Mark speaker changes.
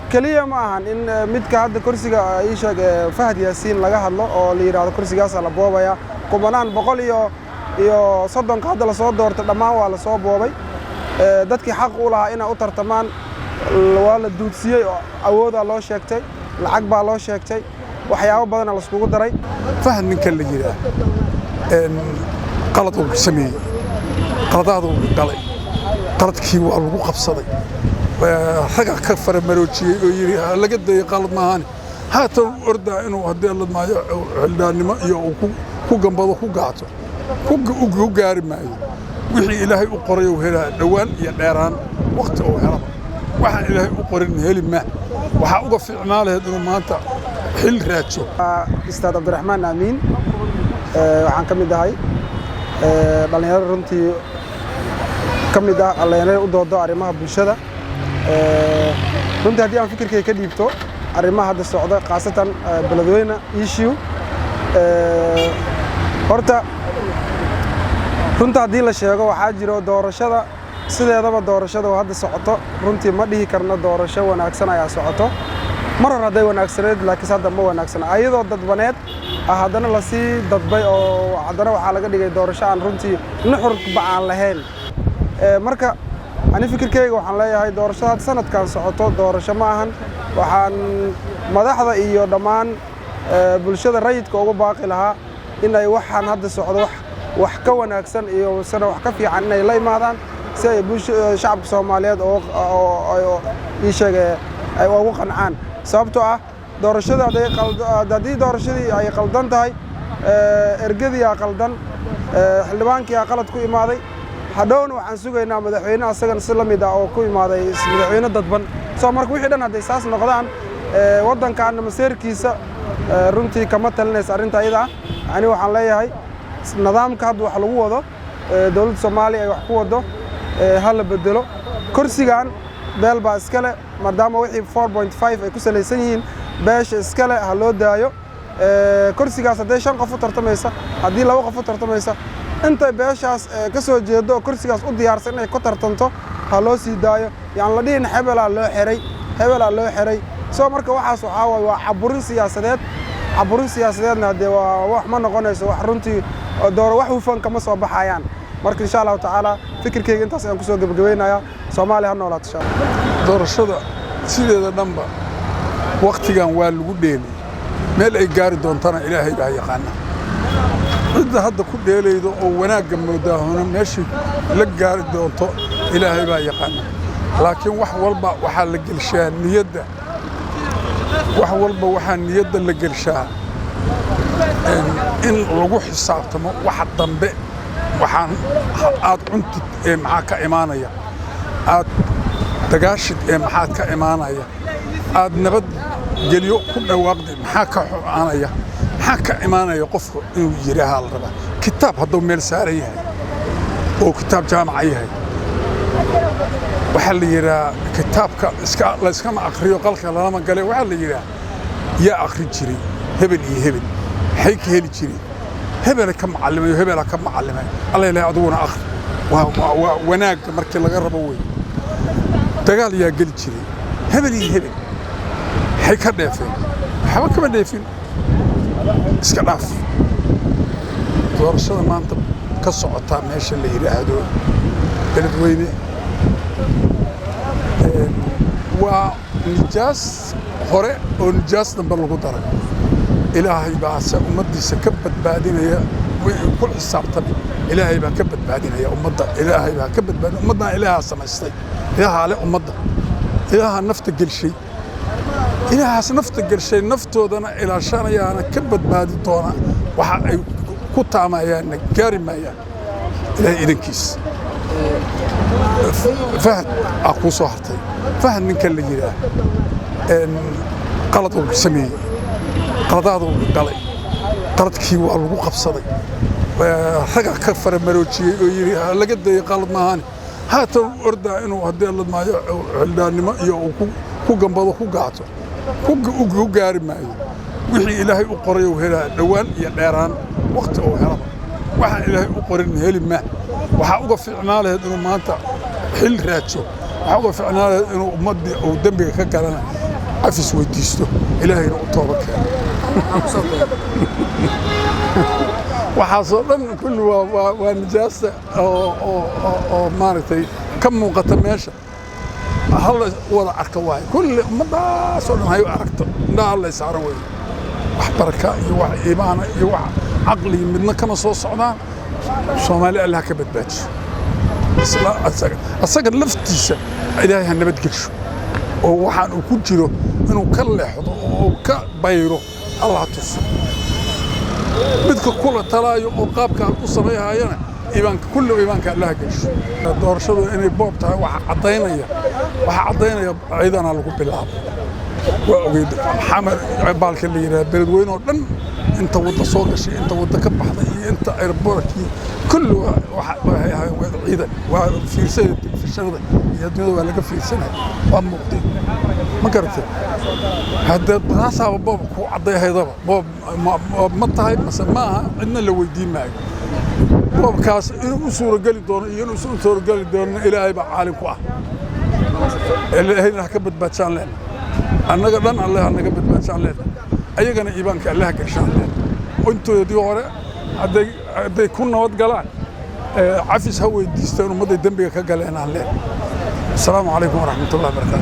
Speaker 1: Keliya ma ahan in midka hadda kursiga ii sheeg Fahad Yaasiin laga hadlo oo la yidhaahdo kursigaasaa la boobaya. Kumanaan 130-ka hadda lasoo doortay dhammaan waa lasoo boobay. Dadkii xaq u lahaa inay u tartamaan waa la duudsiyey oo awoodaa loo sheegtay, lacag baa loo sheegtay, waxyaabo badana laiskugu daray.
Speaker 2: Fahad ninka la yidhaah qalad uu sameeyey, qaladaad uu galay, qaladkii waa lagu qabsaday. Raga ka faramaroojiyey oo yidhi laga dayay, qalad maahane. Haatan u ordaa inuu haddii la maayo xildhaannimo iyo uu ku gambado, ku gaato, ku gaari maayo. Wixii Ilaahay u qoray uu helaa, dhowaan iyo dheeraan, wakhti uu helaba. Waxaan Ilaahay u qorin heli ma. Waxaa uga fiicnaa lahayd inuu maanta xil raajo.
Speaker 1: Ustaad Cabdiraxmaan Aamiin, waxaan ka mid ahay dhallinyaro runtii ka mid ah dhallinyarada u doodo arrimaha bulshada. Runtii haddii aan fikirkay ka dhiibto arrimaha hadda socda, khaasatan Beledweyne issue, horta runta haddii la sheego, waxaa jiro doorashada sideedaba doorashada oo hadda socoto runtii ma dhihi karno doorasho wanaagsan ayaa socoto. Mar hore hadday wanaagsaneed, laakiinse hadda ma wanaagsana. Ayadoo dadbaneed ah haddana lasii dadbay oo haddana waxaa laga dhigay doorasho aan runtii nuxurba aan lahayn. Marka ani fikirkeyga waxaan leeyahay doorashada hadda sanadkan socoto doorasho ma ahan. Waxaan madaxda iyo dhammaan bulshada rayidka ugu baaqi lahaa in ay waxaan hadda socdo wax ka wanaagsan iyo sana wax ka fiican inay la imaadaan, si ay shacabka Soomaaliyeed oo ii sheege ay ugu qancaan. Sababtoo ah doorashada haddii doorashadii ay qaldan tahay, ergadii aa qaldan, xildhibaankii aa qalad ku imaaday, hadhowna waxaan sugaynaa madaxweyne asagana si la mid ah oo ku imaaday madaxweyne dadban. Soo marka wixii dhan hadday saas noqdaan, waddankaana maseerkiisa runtii kama talinaysa arrinta ayada ah. Ani waxaan leeyahay nidaamka hadda wax lagu wado, dowladda Soomaaliya ay wax ku wado, ha la bedelo. Kursigan beel baa iskale, maadaama wixii 4.5 ay ku salaysan yihiin, beesha iskale ha loo daayo kursigaas. Hadday shan qof u tartamaysa, haddii laba qof u tartamaysa, intay beeshaas ka soo jeedo oo kursigaas u diyaarsan inay ku tartanto ha loo sii daayo. Yaan la dhihin hebelaa loo xiray, hebelaa loo xiray. Soo marka waxaas waxaa waaye waa caburin siyaasadeed. Caburin siyaasadeedna haddee waa wax ma noqonayso wax runtii dooro wax hufan kama soo baxayaan. Marka insha Allahu tacaala fikirkeyga intaas ayaan kusoo gebagabaynayaa. Soomaaliya ha noolaato insha Allah.
Speaker 2: Doorashada sideeda dhanba wakhtigan waa lagu dheelay. Meel ay gaari doontana Ilaahay baa yaqaana. Cidda hadda ku dheelayda oo wanaagga moodaahona meeshii la gaari doonto Ilaahay baa yaqaana. Laakiin wax walba waxaa la gelshaa niyadda, wax walba waxaa niyadda la gelshaa in lagu xisaabtamo waxa dambe. Waxaan aad cuntid ee maxaa ka imaanaya, aad dagaashid ee maxaad ka imaanaya, aad nabad gelyo ku dhawaaqdid maxaa ka xumaanaya, maxaa ka imaanaya, qofku inuu yidhaahaa la rabaa. Kitaab hadduu meel saaran yahay oo kitaab jaamaca yahay, waxaa la yidhahaa kitaabka iska layskama akhriyo, qalka lalama gale. Waxaa la yidhaha yaa akhri jiray? Hebel iyo hebel maxay ka heli jireen? Hebela ka macallimayo, hebela ka macallimay. Alla ilahay, adiguna akhri. Waa wanaagga markii laga rabo wey. Dagaal yaa geli jiray? Hebel iyo hebel maxay ka dheefeen? Waxba kama dheefin, iska dhaaf. Doorashada maanta ka socotaa meesha la yidhaahdo Beledweyne waa nijaas hore oo nijaas dambe lagu daray. Ilaahay baase ummaddiisa ka badbaadinaya. Way ku xisaabtami, Ilaahay baa ka badbaadinaya ummadda. Ilaahay baa ka badbaadinaya ummaddan. Ilaahaa samaystay, Ilaahaa le ummadda, Ilaahaa nafta gelshay. Ilaahaas nafta gelshay naftoodana ilaashanayaana ka badbaadi doona. Waxa ay ku taamayaanna gaari maayaan, Ilaahay idankiis. Fahad aa kuu soo hartay. Fahad ninka la yidhaah qalad uu sameeyey, qaladaad uu galay, qaladkii waa lagu qabsaday. Raga ka faramaroojiyey oo yidhi laga dayay, qalad maahane. Haatan u ordaa inuu haddii la maayo xildhaannimo iyo uu ku gambado, ku gaato, ku gaari maayo. Wixii Ilaahay u qoray uu helaa, dhowaan iyo dheeraan, wakhti uu helaba. Waxaan Ilaahay u qorin heli ma. Waxaa uga fiicnaa lahayd inuu maanta xil raajo. Waxaa uga ficnaanaya inuu ummaddii uu dembiga ka galana cafis weydiisto, Ilaahayna u tooba keeno. Waxaasoo dhan kulli waa nijaasta oo maaragtay ka muuqata meesha. Halla wada arka waaye, kulli ummaddaasoo dhan hay u aragto, indhaha hallay saaran weye. Wax baraka iyo wax iimaana iyo wax caqli midna kama soo socdaan. Soomaali Allah ka badbaadiso. Asaga laftiisa Ilaahay ha nabadgelsho, oo waxaan uu ku jiro inuu ka leexdo oo uu ka bayro Allah ha tuso. Midka kula talaayo oo qaabkaan u samayhayana iimaanka, kulli iimaanka Allah gelsho. Doorashadu inay boob tahay waxaa caddaynaya ciidanaa lagu bilaabo. Waa ogeyd Xamar, baalka la yidhaha Beledweyne oo dhan, inta wadda soo gashay, inta wadda ka baxday iyo inta airportkii, kulli waxay ahaayeen waa ciidan. Waa fiirsada telefishinada iyo adduunyada waa laga fiirsanaya, waa muuqday, ma garatay? Haddee taasaaba boob ku cadayhaydaba. Boob ma tahay mase maaha, cidna la weydiin maayo. Boobkaas inuu u suurageli doono iyo inuusan u suurageli doono, Ilaahay baa caalim ku ah. Ilaahayna ha ka badbaadshaan lehna annaga dhan, Alle ha naga badbaadshaan lehna, ayagana iimaanka Allah gashaan lehna. Intoodii hore hadday ku nabad galaan, cafis ha weydiistaan ummadday dembiga ka galeen aan lehna. Asalaamu calaykum waraxmatullahi wabarakaatu.